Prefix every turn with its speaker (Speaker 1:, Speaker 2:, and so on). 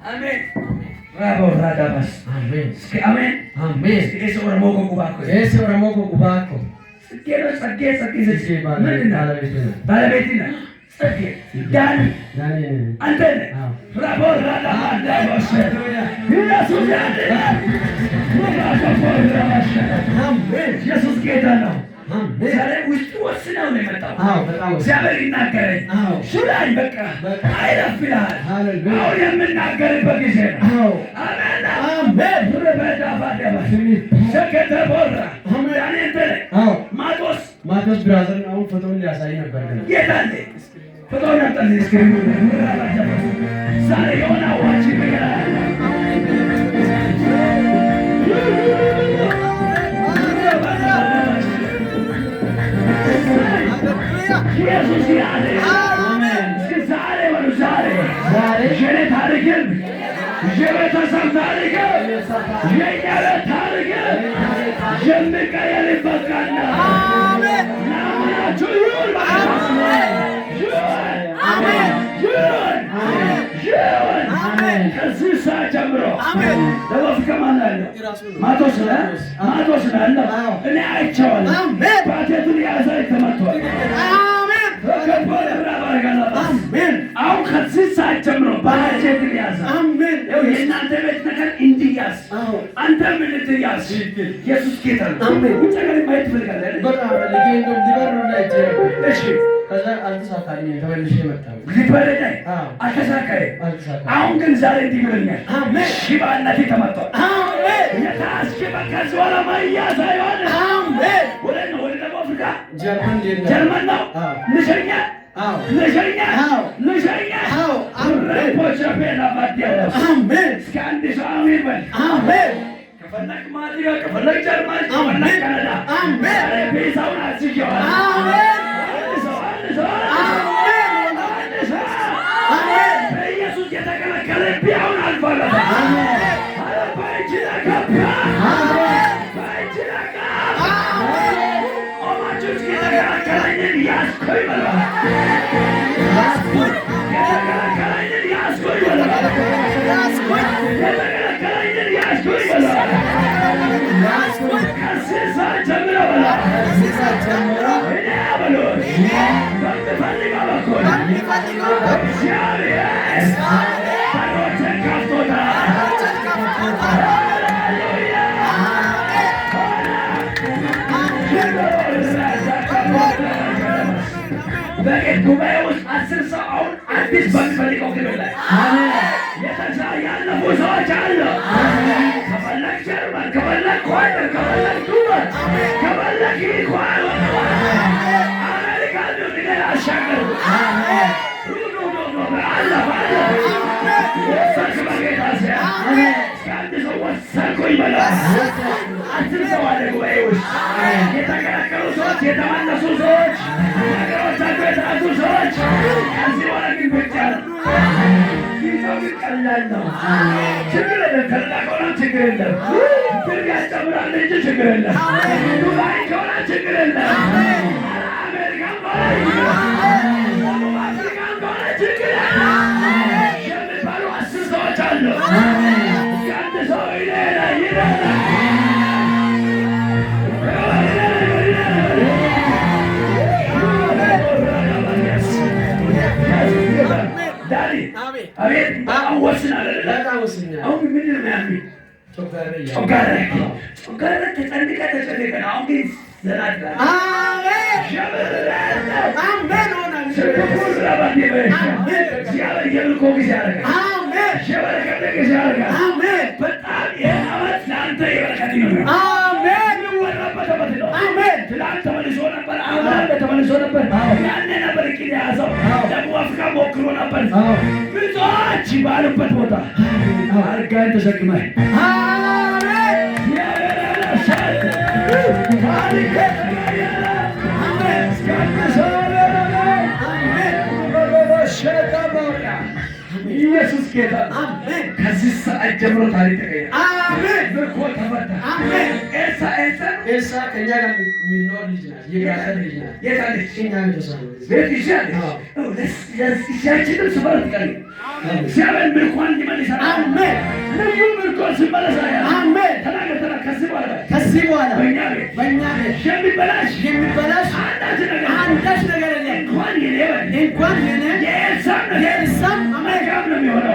Speaker 1: አሜን። ራቦ ራዳባስ።
Speaker 2: አሜን።
Speaker 1: እስኪ አሜን።
Speaker 2: አሜን።
Speaker 1: እስኪ ኤስ ኦሮሞ ጎጉባኮ።
Speaker 2: ኤስ ኦሮሞ ጉባኮ።
Speaker 1: ጽጌ ነው። ጽጌ ጽጌ።
Speaker 2: ጽጌ።
Speaker 1: ምንድን ነው?
Speaker 2: ባለቤቴ ነው።
Speaker 1: ባለቤት ነህ። ጽጌ ዳኒ።
Speaker 2: ዳኒ ነኝ።
Speaker 1: አንተ ነህ።
Speaker 2: አዎ።
Speaker 1: ራቦ ራዳባዳባስ። ኢየሱስ ያድናል። ራቦ ራባሽ።
Speaker 2: አሜን።
Speaker 1: ኢየሱስ ጌታ ነው።
Speaker 2: አሜን።
Speaker 1: ዛሬ ውስጡ ወስነው ነው የመጣው።
Speaker 2: አዎ፣ በጣም ወስ
Speaker 1: እግዚአብሔር ይናገረኝ። ሹላይ በቃ
Speaker 2: በቃ።
Speaker 1: አይለፍ ይልሃል።
Speaker 2: ሃሌሉያ።
Speaker 1: አሁን የምናገርበት ጊዜ ነው። አሜን።
Speaker 2: አሜን።
Speaker 1: ርበዳባደባ ሸከተቦራ።
Speaker 2: አሜን።
Speaker 1: ዳኒ አንተ ነህ።
Speaker 2: አዎ።
Speaker 1: ማቶስ።
Speaker 2: ማቴዎስ brother ን አሁን ፎቶውን ሊያሳይ ነበር ግን።
Speaker 1: የት አለ? ፎቶውን አምጣልኝ። Screen ኑ ዛሬ የሆነ አዋጅ ይቀየራል። ኢየሱስ ያለ እስኪ ዛሬ በሉ፣ ዛሬ።
Speaker 2: ዛሬ።
Speaker 1: የኔ ታሪክም፣ የቤተሰብ ታሪክም፣ የእኛ ቤት ታሪክም የሚቀየርበት ቀን ነው። ላመናችሁ ይሁን፣ ይሁን፣ ይሁን፣ ይሁን። ከዚህ ሰዓት ጀምሮ ደቡብ አፍሪካ ማን ነው ያለው? ማቶስ ነው፣ ማቶስ ነው ያለው። እኔ አይቼዋለሁ። ባጀቱን የያዘ ተመቷል። አሁን ከዚህ ሰዓት ጀምሮ ባጀትን ያዘ። ይኸው የእናንተ ቤት ነገር እንዲያዝ፣ አንተም እንድትያዝ ኢየሱስ ጌታ ነው።
Speaker 2: አሜን።
Speaker 1: ውጭ ሀገር ማየት ትፈልጋለህ አይደል?
Speaker 2: በጣም ፈልጌ እንደውም ሊበሩ ላይ ሄጄ ነበር።
Speaker 1: እሺ።
Speaker 2: ከዛ አልተሳካልኝም፣ ተመልሼ መጣሁ።
Speaker 1: ሊበረዳይ
Speaker 2: አዎ።
Speaker 1: አልተሳካም።
Speaker 2: አልተሳካም።
Speaker 1: አሁን ግን ዛሬ እንዲህ ብሎኛል።
Speaker 2: አሜን።
Speaker 1: ሽባነቴ ተመቷል።
Speaker 2: አሜን።
Speaker 1: የታስሽባ ከዚህ በኋላ መያዝ አይሆንም።
Speaker 2: አሜን።
Speaker 1: ወደ ነው ወደ ደቡብ አፍሪካ።
Speaker 2: ጀርመን ሊሄድ ነበር።
Speaker 1: ጀርመን ነው።
Speaker 2: አዎ።
Speaker 1: ልሸኛ።
Speaker 2: አዎ።
Speaker 1: ልሸኛ።
Speaker 2: አዎ።
Speaker 1: ልሸኛ።
Speaker 2: አዎ። አሜን።
Speaker 1: ረፖቸፔላ ባዲያለስ።
Speaker 2: አሜን።
Speaker 1: እስከ አንድ ሰው አሜን በል።
Speaker 2: አሜን።
Speaker 1: ከፈለክ ማድሪድ፣ ከፈለክ ጀርመን፣ ከፈለክ ካናዳ።
Speaker 2: አሜን።
Speaker 1: ዛሬ ቪዛውን አዝዤዋለሁ።
Speaker 2: አሜን።
Speaker 1: አንድ ሰው፣ አንድ ሰው፣
Speaker 2: አሜን።
Speaker 1: አንድ ሰው።
Speaker 2: አሜን።
Speaker 1: በኢየሱስ የተከለከለብህ አሁን አልፏል። አረ በእጅ ለገባ፣ በእጅ ለገባ። ቆማችሁ እስኪ የተከለከለኝን ያዝኩኝ በሉ። የተከለከለኝን ያዝኩኝ በሉ። የተከለከለኝን ያዝኩኝ በሉ። ከዚህ ሰዓት ጀምሮ በሉ። እኔ በሉ በምፈልገው በኩል እግዚአብሔር በሮችን ከፍቶታል። ሃሌሉያ። በጌት ጉባኤ ውስጥ 10 ሰው አሁን አዲስ በሚፈልገው ክልል ላይ የተሻ ያለፉ ሰዎች አሉ። ከፈለግ ጀርመን፣ ከፈለግ ኳታር፣ ከፈለግ ዱባይ፣ ከፈለግ ኢኳር፣ አሜሪካ እኔ አሻገሩ። አለፈ፣ አለፈ። ወሰንክ በጌታ ስም። እስከ አንድ ሰው ወሰንኩኝ በለው። 10 ሰው አለ ጉባኤ ውስጥ፣ የተከለከሉ ሰዎች፣ የተመለሱ ሰዎች፣ ነገሮቻቸው የተያዙ ሰዎች። ከዚህ በኋላ ግን ብቻ ነው። ጊዜው ግን ቀላል ነው። ችግር የለም። ከሌላ ከሆነ ችግር የለም። ብር ያስጨምራል እንጂ ችግር የለም። ዱባይ ከሆነ ችግር የለም። አሜሪካን ከሆነ፣ ደቡብ አፍሪካን ከሆነ ችግር የለም የሚባሉ 10 ሰዎች አሉ። እስኪ አንድ ሰው ይሌላ ይሌላ። ዳኒ፣ አቤት፣ በጣም ወስናል አይደለ?
Speaker 2: በጣም ወስኛለሁ።
Speaker 1: አሁን ምንድን ነው ያሚል?
Speaker 2: ጨጓራ እያለ።
Speaker 1: ጨጓራ፣ ጨጓራ። ተጨንቀ ተጨንቀ ነው። አሁን ግን ዘና ትላለህ።
Speaker 2: አሜን። አሜን ሆናለሁ።
Speaker 1: እግዚአብሔር የምርኮ ጊዜ ያደርጋል።
Speaker 2: አሜን።
Speaker 1: የበረከት ጊዜ ያደርጋል።
Speaker 2: አሜን።
Speaker 1: በጣም ይህ ዓመት ለአንተ የበረከት ነው።
Speaker 2: አሜን።
Speaker 1: የሚወራበት ዓመት ነው።
Speaker 2: አሜን።
Speaker 1: ትላንት ተመልሶ ነበር። አምና ተመልሶ ነበር። ያኔ ነበር እቅድ የያዘው። ደቡብ አፍሪካ ሞክሮ ነበር። ብዙዎች ባሉበት ቦታ አልጋህን ተሸክመህ
Speaker 2: አሜን።
Speaker 1: ታሪክ ተቀየረ። እስከ አንድ ሰው አሜን። ኢየሱስ ጌታ ነው።
Speaker 2: አሜን።
Speaker 1: ከዚህ ሰዓት ጀምሮ ታሪክ ተቀየረ።
Speaker 2: አሜን።
Speaker 1: ምርኮ ተፈታ።
Speaker 2: አሜን።
Speaker 1: ኤልሳ ኤልሳ
Speaker 2: ኤልሳ ከእኛ ጋር የሚኖር ልጅ ናት። የ brother ልጅ ናት።
Speaker 1: የት አለች?
Speaker 2: እኛ ቤተሰብ ነው።
Speaker 1: ቤት ይሻለች። ያችንም ስበር ትቀሪ። እግዚአብሔር ምርኮን ይመልሳል።
Speaker 2: አሜን።
Speaker 1: ልዩ ምርኮ ሲመለስ አያለሁ።
Speaker 2: አሜን።
Speaker 1: ተናገር ተናገር። ከዚህ በኋላ
Speaker 2: ከዚህ በኋላ
Speaker 1: በእኛ ቤት
Speaker 2: በእኛ ቤት
Speaker 1: የሚበላሽ
Speaker 2: የሚበላሽ
Speaker 1: አንዳች ነገር
Speaker 2: አንዳች ነገር የለም።
Speaker 1: እንኳን የኔ በል
Speaker 2: እንኳን የኔ
Speaker 1: የኤልሳም ነገር
Speaker 2: የኤልሳም፣ አሜን።
Speaker 1: መልካም ነው የሚሆነው።